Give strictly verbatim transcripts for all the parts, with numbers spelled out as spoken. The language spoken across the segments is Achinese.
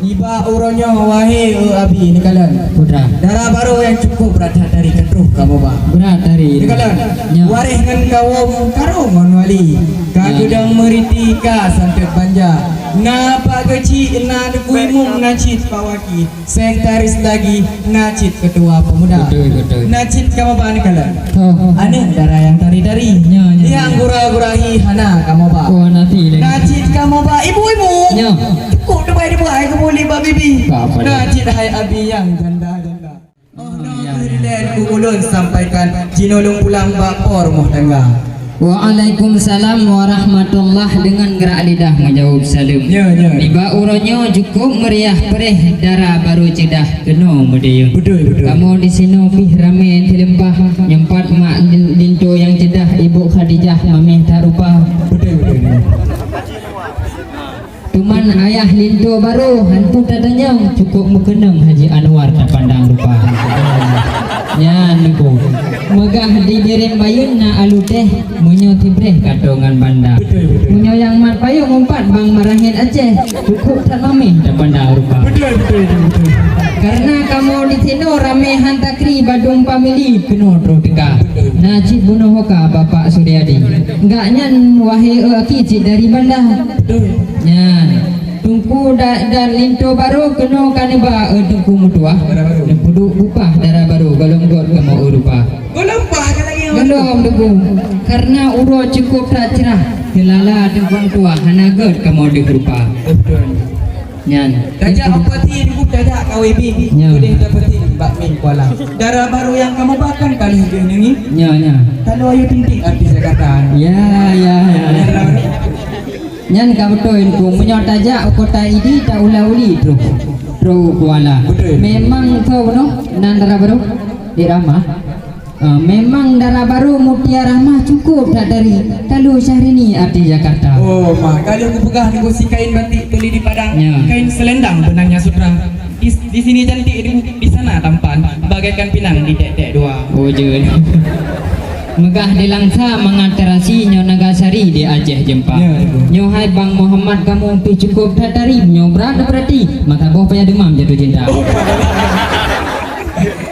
Nibak uroe nyoe, wahé, eh, Abi, neukalon. Putra. Dara barô nyang cukup brat that tari ka troh kamoe ba. Brat tari. Neukalon. Nyoe. Waréh ngon kawôm, karô ngon wali. Ka, nyoe, geudong meuriti ka santet banja. Na Pak Geuchik, na Teungku Imum, na cit Pak Waki. Sekretaris lagi, na cit ketua pemuda. Betul, betul. Na cit kamoe ba neukalon. Oh. Aneuk dara nyang tari-tari. Nyoe, nyoe. Nyang gura-gura hi hana kamoe ba. Oh, nanti lagi. Na cit kamoe ba ibu-ibu. Nyoe. Cukup dubai-dubai keu buli bak bibi. Ka apa dah? Na cit hai Abi nyang janda-janda. Oh, ya, ya. Alhamdulillah, ku ulôn sampaikan, jinoe lôn pulang bak po rumoh tangga. Waalaikumsalam warahmatullah, deungon grak lidah meujaweueb saleuem. Ya, ya. Nibak uroe nyoe cukup meuriah, preh dara barô ceudah keunoe meudayeueng. Betul, betul. Kamoe disinoe pih ramé teulimpah, nyoe pat mak lin-, linto nyang ceudah, Ibu Khadijah mamèh that rupa. Betul, betul, betul. Teuma ayah linto barô hantu tatanyong, cukup meukeunong Haji Anwar tapandang rupa. Nyan Teungku. Meugah di Bireuen Bayeuen na alu teh, meunyoe tibreh kato ngon banda. Betul, betul. Meunyoe nyang mat payong umpat Bang Marangén Aceh, cukup that mamèh tapandang rupa. Betul, betul, betul, betul. Karena kamoe disinoe ramé han takri badum famili keunoe troh teuka. Betul. Na cit bunoe hoka Bapak Suryadi. Gak nyan wahé, eh, aki cit dari banda. Betul. Nyan, Teungku da-, dan linto barô keunoe ka neuba, eh, Teungku meutuah. Dara barô. Neupeuduek bupah dara barô, gohlom göt kamoe, eh, rupa. Gohlom pah ka lagèe nyan. Gohlom, Teungku. Karena uroe cukup that cerah, teulala Teungku meutuah, hana göt kamoe deuh rupa. Betul. Nyan. Tajak upati Teungku, tajak ka W B. Nyan. Udeh dapati bak Ming Kuala. Dara barô nyang kamoe ba kan ka lheueh geuh neungi. Nyan, nyan. Taloe ayu tinting artis Jakarta. Ya, ya, ya. Nyan ka beutôi, Teungku. Meunyoe tajak u kota Idi, ta ula-uli troh, troh Kuala. Betul. Memang tho bunoe nan dara barô di Rahmah. Ah, memang dara barô Mutiara Rahmah cukup that dari. Taloe Syahrini artis Jakarta. Oh, ma, ka lheueh kupeugah Teungku, si kain batik tuli di Padang, ya, kain selendang benangnya sutra. Di, di sini cantik, di, di sana tampan, bagaikan pinang di tek-tek dua. Oh, jeuet. Meugah di Langsa mangat terasi, nyoe Nagasari di Aceh Jempa. Ya, betul. Nyoe hai Bang Muhammad, kamoe pih cukup that tari, nyoe brat beurati, mata boh payah deumam jatuh cinta. Oh.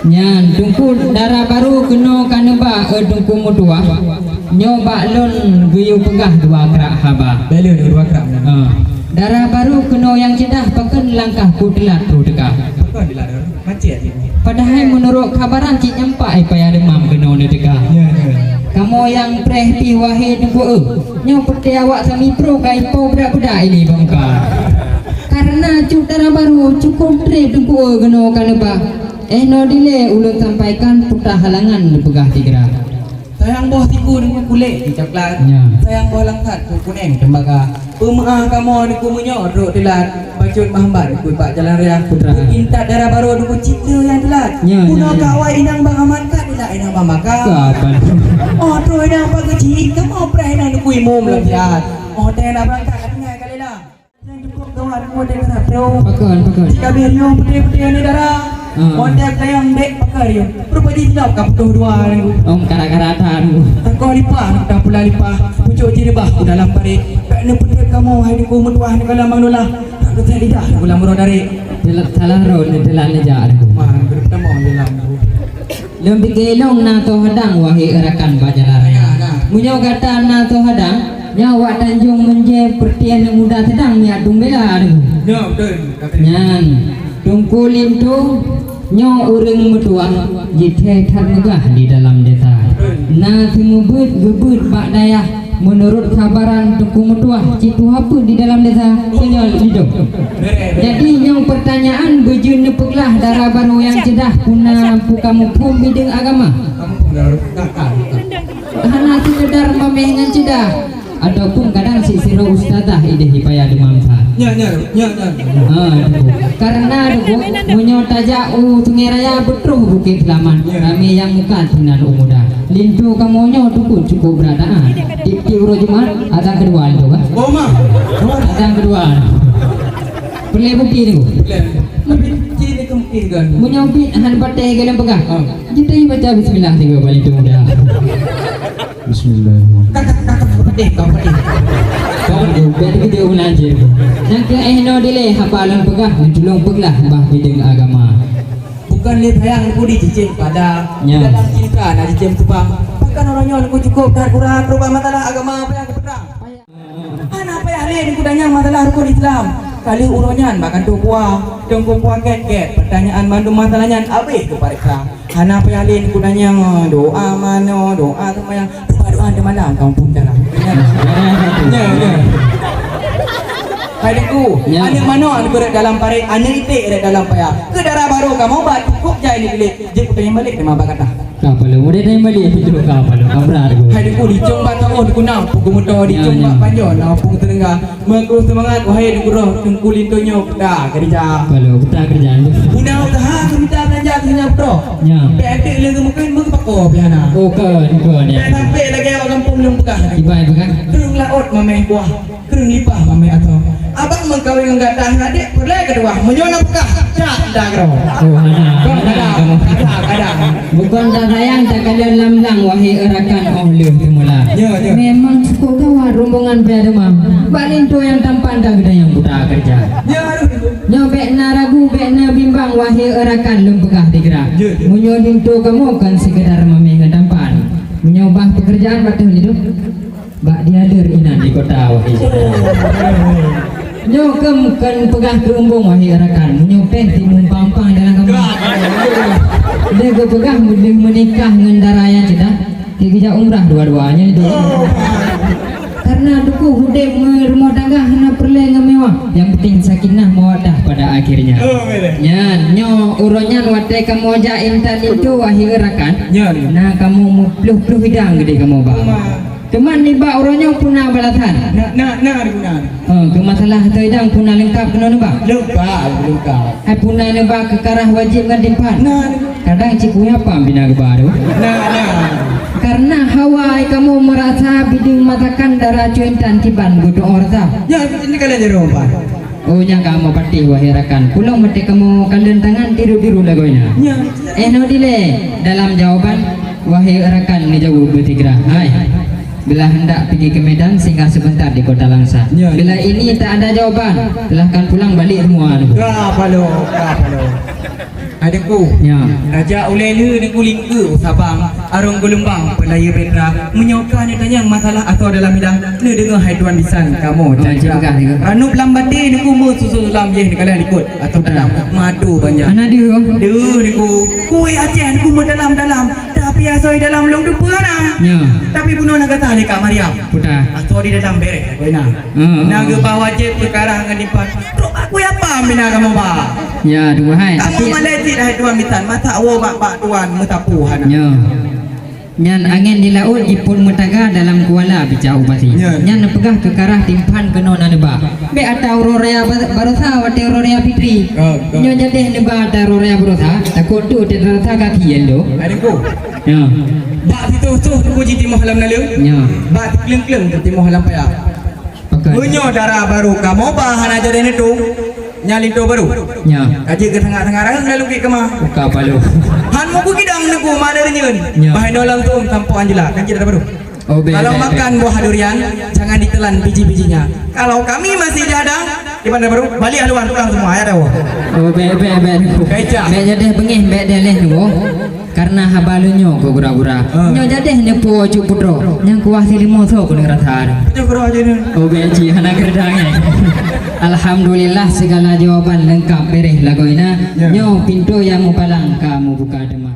Nyan, Teungku dara barô keunoe ka neuba, eh, Teungku meutuah. Nyoe bak lôn geuyue peugah dua krak haba. Bèk lôn dua krak. Ha. Dara barô keunoe nyang ceudah, pakon langkah ku teulat troh teuka. Pakon teulat, Dor? Macet. Padahai meunurot khabaran cit nyampak, eh, payah deumam keunoe neuteuka. Ya, ya. Kamoe nyang preh pih wahé Teungku, eh. Nyoe peuté awak sami pro ka ipo beudak-beudak ilèe bak muka. Karena cut dara barô cukup trép Teungku, eh, keunoe ka neuba. Eh, noe dilèe ulôn sampaikan, peutah halangan neupeugah sigra. Sayang boh siku Teungku kulét jih coklat. Ya. Sayang boh langsat ku kunèng tembaga. Peumeu'ah kamoe Teungku meunyoe trok teulat. Bacut meuhambat Teungku bak jalan raya. Putra. Intat dara barô Teungku cit le nyang teulat. Ya, ya, ya. Bunoe ka awai inong Bang Amat, ka teulat inong Bang Maka. Kapan? Oh, trok inong Bang Geuchik, kamoe preh inong Teungku Imum lam siat. Oh, teuh na beurangkat, ka tinggai ka lela. Nyang cukup gawat, Teungku, teuh ka troh. Pakon, pakon. Cit ka abéh riuh peuté-peuté ni dara. Ah. Monteng tayang dek pakar riuh. Rupa jih silap ka putôh dua, Teungku. Om kara-kara tan. Takoh lipah, dah pula lipah. Pucuk jih reubah u dalam parit. Bèk neupeutrép kamoe, hai Teungku meutuah, neukalon Bang Dullah. Tak keutai lidah, Teungku, lam uroe darek. Salah, salah roh, neutelan neujak, Teungku. Wah, Teungku, pertama jalan, Teungku. Lôn pike lôn na soe hadang, wahé rakan bak jalan raya. Nah, nah. Meunyoe gata na soe hadang, nyoe wak Tanjong Meunjée, peureuté aneuk muda seudang nyak dum bela Teungku. Nyoe, beutôi. Nyan, Teungku Linto, nyoe ureueng meutuah, jithèe that meugah di dalam desa. Beutôi. Na seumeubeuet geubeuet bak dayah, meunurot khabaran Teungku meutuah, cit tuha peuet di dalam desa, singoh lidong. Jadi, nyang peurtanyaan beujeuet neupeuglah dara barô nyang ceudah, peue na peue ka muphom bideueng agama? Hana seukeudar mamèh ngon ceudah, ataupun kadang si sidroe ustazah idéh ipaya deumam sa. Nya, nya, nya, nya. Ha, Teungku. Karena, Teungku, meunyoe tajak u Sungai Raya, beutroh Bukét Seulamat, ramé nyang mukat sinan u muda. Linto kamoe nyoe Teungku cukup brat that. Tiep-tiep uroe Jumat, azan keudua Linto, kan? Oh, ma. Azan keudua. Peureulèe bukti Teungku. Peureulèe. Tapi cit ni kemungkinan. Meunyoe bit han patéh geulam peugah. Ha. Kita baca bismillah tiga kali tu muda. Bismillahirrahmanirrahim. Kakak, kakak, patéh, kau patéh. Bèk dikeujeuet ulang jih. Nyang keu éh noe dilèe haba lôn peugah, neutulông peuglah bah bideueng agama. Bukan lé sayang ku di cicém pada. Ya. Dalam cinta na cicém tumpang. Bahkan uroe nyoe ku cukôp that kurat rubah masalah agama apa nyang kupeugah. Hana payah lé neukudanyang masalah rukon Islam. Kali uroe nyan bak kantô P U A, teungku P U A gét-gét, peutanyaan bandum masalah nyan abéh geupareksa. Hana payah lé neukudanyang doa manoe, doa seumayang, doa-doa di malam kampung jalan. Ya, ya. Hai Teungku, ya. Aneuk manoe neukeu rot dalam parék, aneuk iték rot dalam paya. Keu dara barô kamoe ba cukôp jai neupiléh, jeuet kutanyong balék teuma bak gata. Ka paloe, udah tanya balik pintu ka paloe, ka berat aku. Hai Teungku, dicong bak taun kunang, pukul motor, ya, dicong ya. Bak panjang, na pung teurengga. Meukrôh seumangat, wahai Teungku Roh, Teungku Linto nyoe peuta keureuja. Paloe, peuta keureuja tu. Guna usaha, keu mita beulanja, keu mita putroe. Ya. Peuet lé geumeukeun, meukeupako piana. Oh, kon, kon, ya. Peuet sampai lagèe awak gampông lôn peugah. Ibai peugah. Kreueng laôt mamèh buah. Kreueng lipah mamèh asoe. Abang meukawen ngon gata hana dek peureulèe keudua. Meunyoe na peugah, cak dagroe. Oh, hana. Kon hana, kadang, hana. Kadang, kadang. Bukon tasayang takalon lam blang, wahé e rakan, óh lheueh teumula. Ya, ya. Memang cukup gawat rombongan peuet teuma. Bak linto nyang tampan ka geutanyoe buta keureuja. Ya, aduh. Nyoe bèk na ragu, bèk na bimbang, wahé e rakan, lôn peugah sigra. Ya, ya. Meunyoe linto kamoe kon sikeudar mamèh ngon tampan. Meunyoe bah peukeurjaan bak teuh nyoe, bak diader inan di kota, wahé syedara. Nyoe keuh kon peugah keu umbông, wahé rakan. Nyoe péng timumpang-pang dalam kamoe. Lé geupeugah meudeuh meunikah ngon dara nyang ceudah, di geujak umrah dua-dua nyan itu. Karena Teungku udép meurumoh tangga hana peureulèe ngon mewah. Yang penting sakinah mawaddah pada akhirnya. Nyan, nyoe uroe nyan watèe kamoe jak intat linto, wahé rakan. Nyan. Na kamoe meupluh-pluh idang geudeh kamoe ba. Teuma nibak uroe nyoe peue na balasan? Na, na, na, na. Oh, keu masalah ateueh idang peue na leungkap keunoe neuba? Leungkap, leungkap. Hai peue na neuba keu karah wajéb ngon timphan? Na, na. Kadang cit kuya pam bina geuba tu. Na, na. Karena hawa kamoe meurasa bideueng masakan dara cuéntan kiban geutu'oh rasa. Ya, ini kalian jadi apa? Oh, nyang kamoe patéh, wahé rakan. Pulang maté kamoe kalon tangan tiru-tiru lagoina. Ya. Eh, no dilèe dalam jawaban, wahé rakan, neujaweueb beusigra. Hai. Bila hendak pigi ke Medan, singgah sebentar di kota Langsa. Ya. Bila ini tak ada jawaban, silahkan pulang balik semua. Ka paloe, ka paloe. Hai Teungku. Ya. Raja ulèe lheueh Teungku lingkeu u Sabang, arong geulumbang peulayeue bahtera. Meunyoe ka neutanyong masalah asoe dalam idang, neudeungoe hai tuan bisan kamoe. Oh, cakap. Cakap, cakap. Ranup lam baté Teungku meususu sulam yeh neukalon likot atau dalam madu banyak. Ana deuh. Deuh Teungku. Kueh Aceh Teungku meudalam-dalam. Tapi asoe dalam lôn teupeue hana. Ya. Tapi bunoe na gata lé Kak Mariam. Peue ta? Asoe di dalam bèrèh, Teungku na. Hmm. Na geuba wajéb keu karah ngon timphan. Trok aku ya pam bina kamoe ba. Ya, Teungku hai. Kamoe malèe cit hai tuan bisan, masak woe bak-bak tuan meusapeue hana. Ya. Nyan angèn di laôt jipôt meutaga dalam kuala bica ubasi. Ya. Nyan neupeugah keu karah timphan keunoe na neuba. Bèk ata uroe raya ba-, baroesa watèe uroe raya Fitri. Ya, betul. Nyoe jadèh neuba ata uroe raya baroesa, takot tu teutarasa gaki endo. Hai Teungku. Ya. Bak sitoh-toh Teungku jitimoh lam naleueng. Ya. Bak sikleueng-kleueng jitimoh lam paya. Pakai. Meunyoe dara barô kamoe ba hana jadèh neutông, nyan linto barô. Ya. Ka jeuet keu sangat-sangat rangeng lalu gét keumah. Buka palu. Han muku kidang Teungku mak lé reunyeuen. Ya. Bah inoe langsung sampoe Anjela, kan jeuet dara barô. Oh, bèk, bèk, bèk. Kalau makan buah durian, jangan ditelan biji-bijinya. Kalau kami masih dihadang, di mana barô? Balik haluan pulang semua, ya tahu. Oh, bèk, bèk, bèk. Kacau. Bèk jadèh beungèh, bèk dèh lheuh nyoe. Karena haba lôn nyoe keu gura-gura. Ah. Nyoe jadèh neupue cut putroe, nyang kuah silimo soe keuneuk rasa. Cut putroe aja ni. Oh, bèk cit hana keudang, eh. Alhamdulillah, segala jawaban lengkap bèrèh lagoina. Ya. Nyoe pintoe nyang mupalang ka mubuka teuma.